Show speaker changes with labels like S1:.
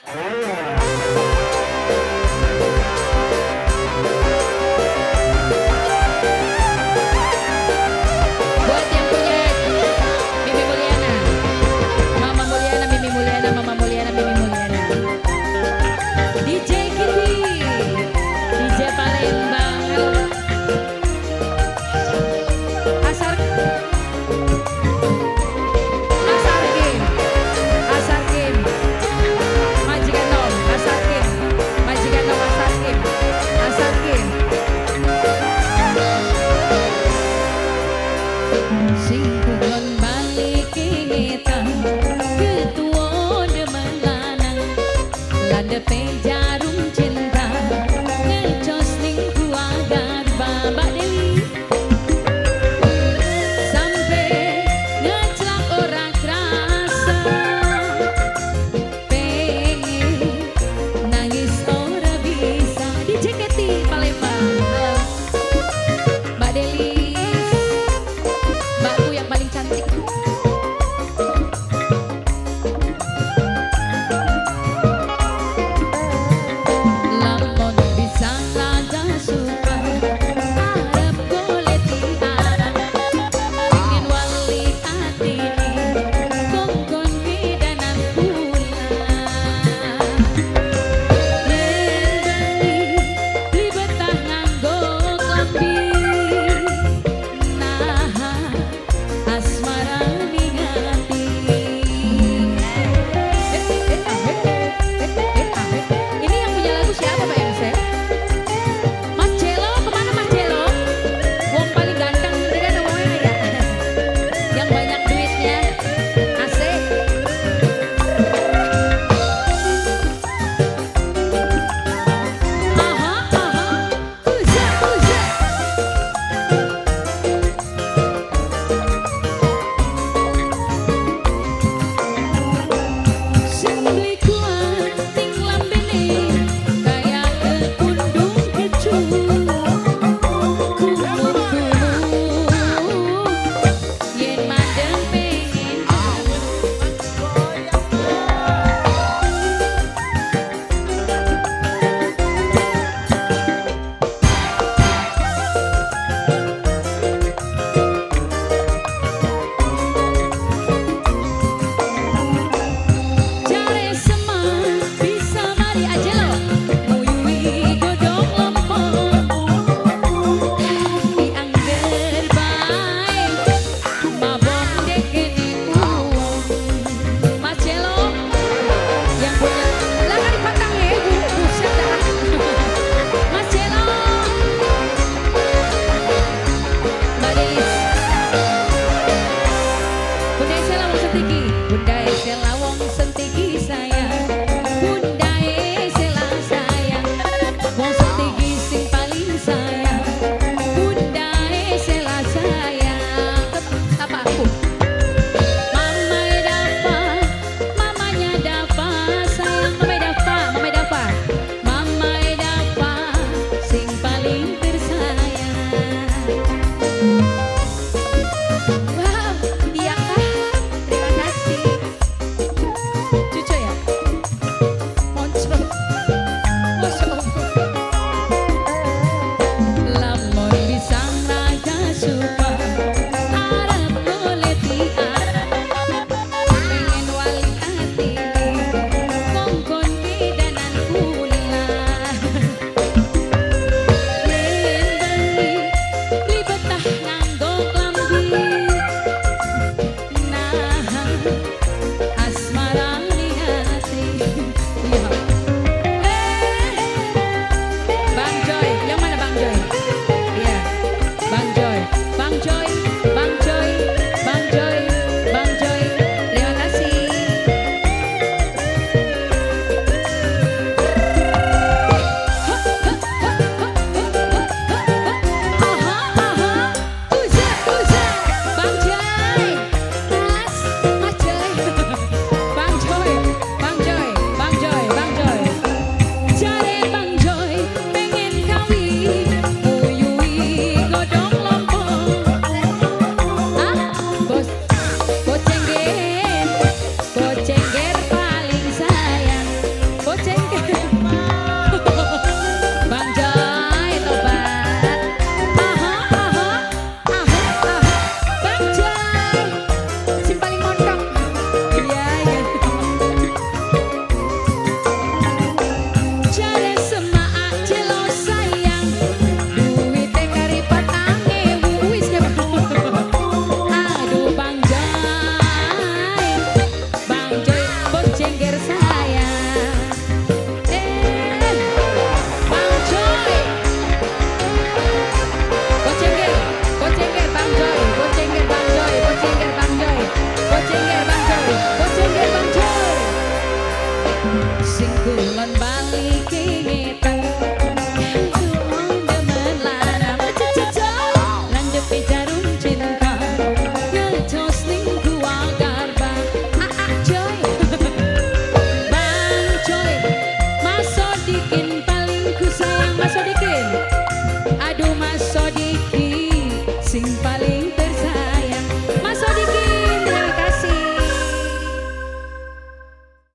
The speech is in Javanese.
S1: Buat yang punya Mimi Mulyana, Mama Mulyana, Mimi Mulyana, Mama Mulyana, Mimi Mulyana, DJ Kitty, DJ Palembang, Asar, Asar Kim, Asar Kim, Majikan Nom, Asar Kim, Majikan Nom, Asar Kim, Asar Kim. Sing kulon balik ngetan, ketua demen lanang, landepe jarum cinta, ngecos ning keluarga Mbak Dewi. Sampai ngeclak ora krasa, pengen nangis ora bisa. DJ Keti Palembang, halo Mbak Delis, mbakku yang paling cantik. Sing kulon bali ngetan. Wong demen lanang landhepe jarum cinta ngecos ning gua garba. Ah ah joy. Bang Joy, Mas Sodikin paling ku sayang. Mas Sodikin, aduh Mas Sodikin sing paling